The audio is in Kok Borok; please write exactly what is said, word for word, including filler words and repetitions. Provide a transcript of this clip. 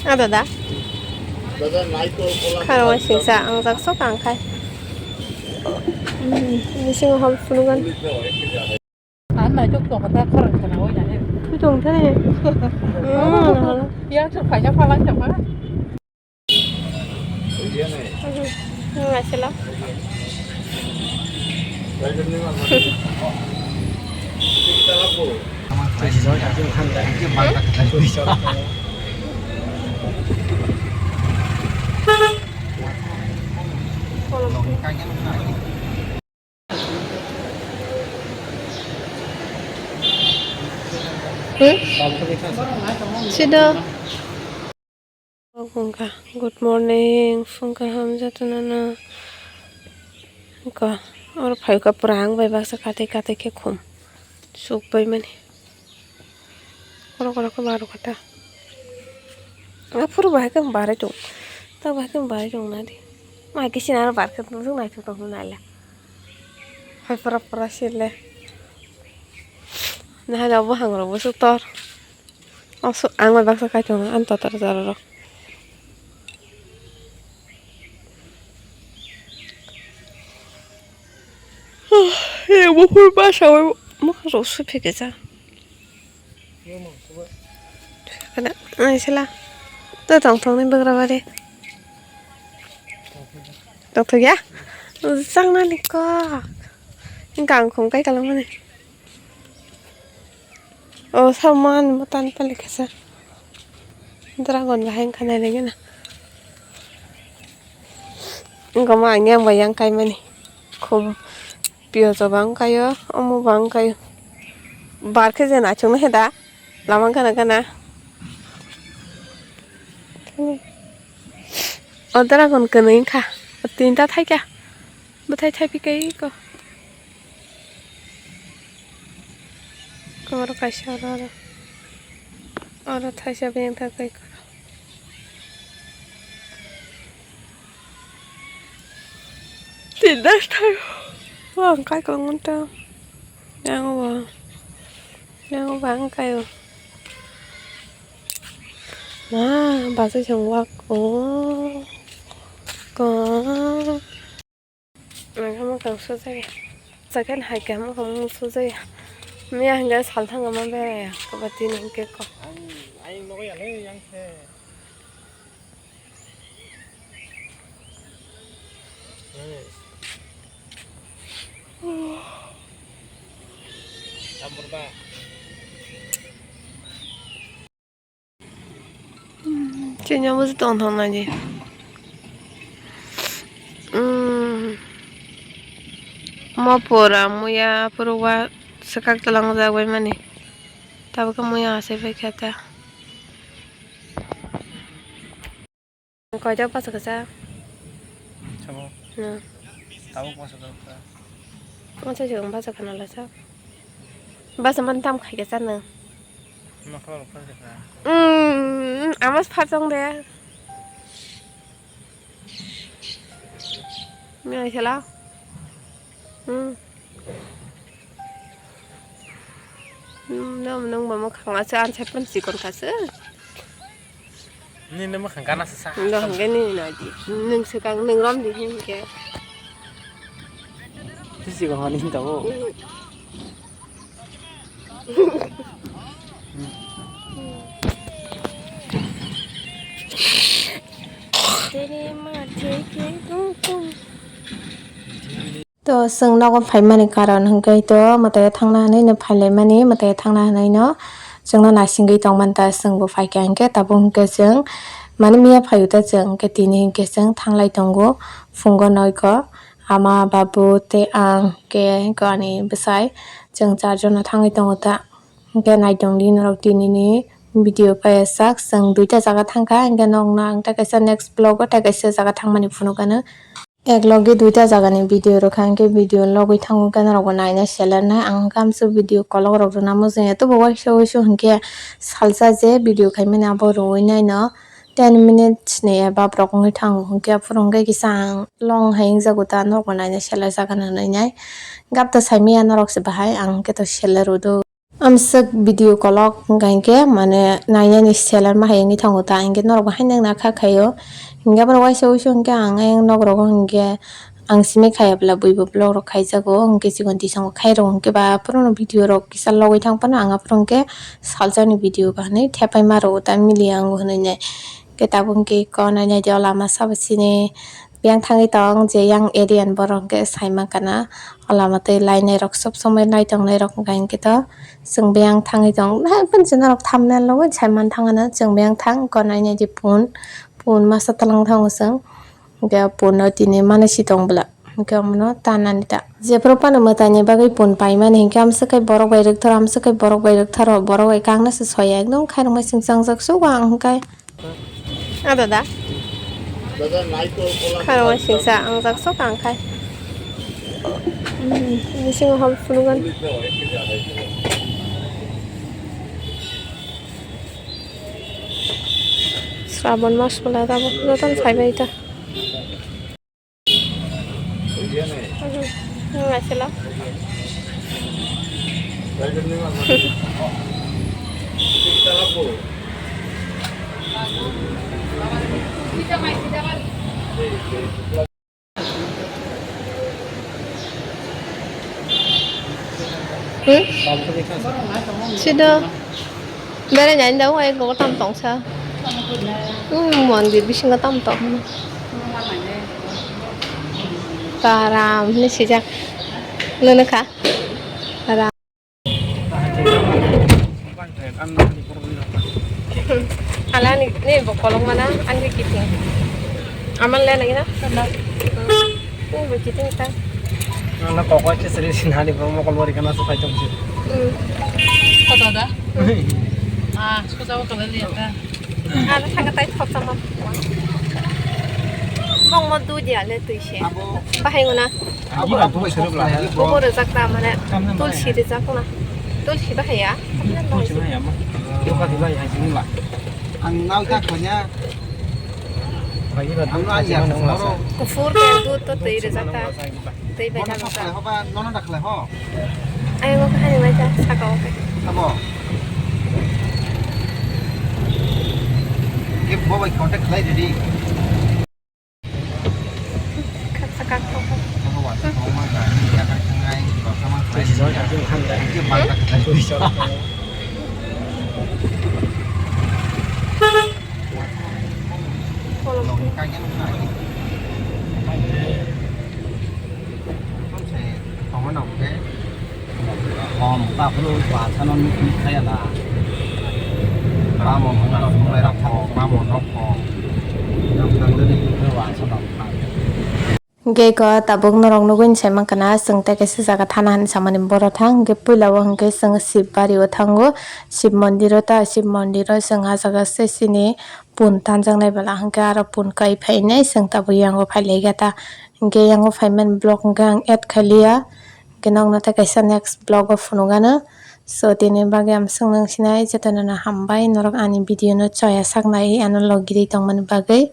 Ah, dada. Kharo singsa ang jak sok ang khai. Hmm, bisingo hom phunukgan. Ang naitok tongkha ta khorang sana oi na he. Tong thani. Hmm. Yang sok phaina phalang sama. Hmm, asila. Hmm? Sida. Wngkha, good morning, phung kaham jotono no. Wngkha, oro phaikha pura ang bai baksa katai katai khe khum. Suk bai mani. Oro oro khe baro kha ta. Aphuru bahai khe barai tong. Ta bahai khe barai tong nadi. Mai khe sinaro bar khe tong naithok tong naila. Hai pura pura sile. Nahai rok buphang rok busu tor. Oso ang bai baksa kaitongo ani totor jora rok. Buphur basa bai mokang rok sui phikisa. Kana, ai sila. To tong thong ni bagra bari. Tong thok ya? Chang nani kok. Gang khum kai kalang mani. O saman matan pali kasa. Dragon bahai wngkha nai lagi na. Wngkha ma ang yang bai yang kai mani. Khum pio choba wngkha yo, omo ba wngkha yo. Bar khe je naithok no he da. Lama gana gana. O dragon kwnwi wngkha. O tinta thaikha. Bwthai thaiphikha iko. Oro kaisa oro, oro, oro thaisa beng thangkha iko. Tinta thai. Bo ang kai kong ta. Yang bo. Yang bo ang kai. Ma, basa chwng wak o. Ko. Ang khe mwkhang sujaya. Sakhen hai khe mwkhang sujaya. Miya hingke salthang ma beraya. Kaba tini hingke ko. Ang, ang nogo ya le yang khe. Hey. Tambur ba. Chini omo se tong thang nai di. Umm. Mo pora muya pura wa swkak twlang jak bai mani. Tabuk khe muya asai bai khe ta. Koita bachakha sa? Sabo. Na. Tabuk bachakha. Bachakha nala sa. Basa man tam khai khe sa nang. Nokha rok phar kha. Umm, ama phar tong de. Nai sala. Umm. Umm, nang, nang mama khang asa an sai pun chikon kha se. Nini mwkhang gana se sa. Nang hingke nini nai di. Nang swkang nang rom di hingke. Tisi ko honi hinta bo. Tini ma theke tung tung. To, chwng nogo phaimani karon hwnkhe to mwtai thangna hwnwi no phailaimani, mwtai thangna hwnwi no chwngno naisingwi tongmani ta, chwngbo phaikha hwnkhe tabuk hwnkhe chwng mani miya phaio ta chwng hwnkhe tini hwnkhe chwng thanglai tongo phungo noiko ama babu tei ang hwnkhe ani bwsai chwng charjon no thangwi tongo ta hwnkhe naitongdi norok tinini video paijak chwng duita jaga thangkha hwnkhe nokno ang tei kaisa next vlog o tei kaisa jaga thangmani phunukgano. Ek logi duita jagani video rwkha, hwnkhe video logwi thango, hwnkhe norokbo naina selernai. Ang hwnkhe amsuk video kolok rok rwna muchungya, teibo waisa waisa hwnkhe salsa je video khaimani abo rwui naino ten minutes ni eba borok wngwi thango, hwnkhe aphuru hwnkhe kisa ang long hai wngjago ta, norokbo naina selerjak hwnwi nai. Gapta saimanya norok se bahai, ang hwnkhe to seler rwdo. Amswk video kolok wngkha hinkhe mane nainani seler ma hai wngwi thango ta, hinkhe norok bo haino wngna kha khaio. Hinkhe aborok waisa wuisu hinkhe ang ayang nok rogo hinkhe ang simi khaiya bwla buibo vlog rok khaijago, hinkhe chikon tisongo khairok hinkhe ba aphuru no video rok kisa logwi thang phano ang aphuru hinkhe salsa ni video ba hinwi thepai ma rwo ta mili ang hinwi nai. Hinkhe tabuk hinkhe kok nainai di o lama sabo chini. Yang thangwi tong je yang area ni borok hwnkhe sai mankha na, o lama twi lainai rok sob somoi nai tongnai rok hwnkha hinkhe to chwng biyang thangwi tong. Hai phano chwng norok thumbnail nugwi sai man thangmano chwng biyang thang ko nainai di pun, pun masa twlang thango chwng. Hwnkhe pun no tini mano si tong bwla hwnkhe omono tanani ta. Jephuru phano mwtaini bagwi pun paimani hinkhe amswk khe borok bai rwktharo, amswk khe borok bai rwktharo, borok bai kaknase soya ekdom khairokma singsa wngjak sugo ang hwnkhe. Ah, dada. Kharo singsa ang jak sok ang khai. Hmm, bisingo hom phunukgan. Srabon mas pala tabuk jotono phaibai ta. Nung asilo. Hmm? Sida. Bere nyain da wai go tam tong sa. Hmm, mondir bisingo tam tong. Taram ni sijak. Nunu kha. Ram. Ala ni, ni bo kolok mana, ani kiting. Aman le lagi na? Ni bo kiting ta. Ana kokoi ke seri sin hani bo mokol bori kana su pai tong si. Hmm. Kota da? Ah, suka jabo kala liya ta. Ano thangkha tai thok sama. Bongmo dui dia le twi se. Bahai ngona. Agi ba bubai serep la. Bobo rwjak ta mane tulsi rwjak na. Tulsi bahai ya. Tulsi bahai ya ma. Yoga di bahai hai sini la. Ang nau ta khanya. Agi ba ang nau ya. Kuphur ke dud to twi rwjak ta. Tei bai. Nono ta khlai ho ba, nono ta khlai ho. Ai, bo kahani mai ta, saka o kai. Abo. Ke bo bai contact khlai di. Kak, kak, kak, kak. Abo wa, ko ma ka, ya ka thangai, ko sama khlai. Ke ba ta khlai. Kolom. Tongmano hwnkhe hom ta phuru wasano nuknuk khaya na. Bamon hwnna sunglai rok kho, bamon rok kho. Nang nang dini hwnkhe wasano. Hwnkhe kok tabuk norok nugwi sai mankha na, chwng tei kaisa jaga thana hinwi samani borok thang. Hwnkhe puila o hwnkhe chwng Shib bari o thango, Shib mondir o ta, Shib mondir o chwng ah jaga se chini pun tanjaknai bwla hwnkhe aro pun kai phainai chwng tabuk yango phailaikha ta. Hwnkhe yango phaimani vlog hwnkhe ang add khailiya. Hwnkhe nokno tei kaisa next vlog o phunukgano. So, tini bagwi ang swngna wngsinai jotono no hambai norok ani video no choya saknai ano logirwi tongmani bagwi.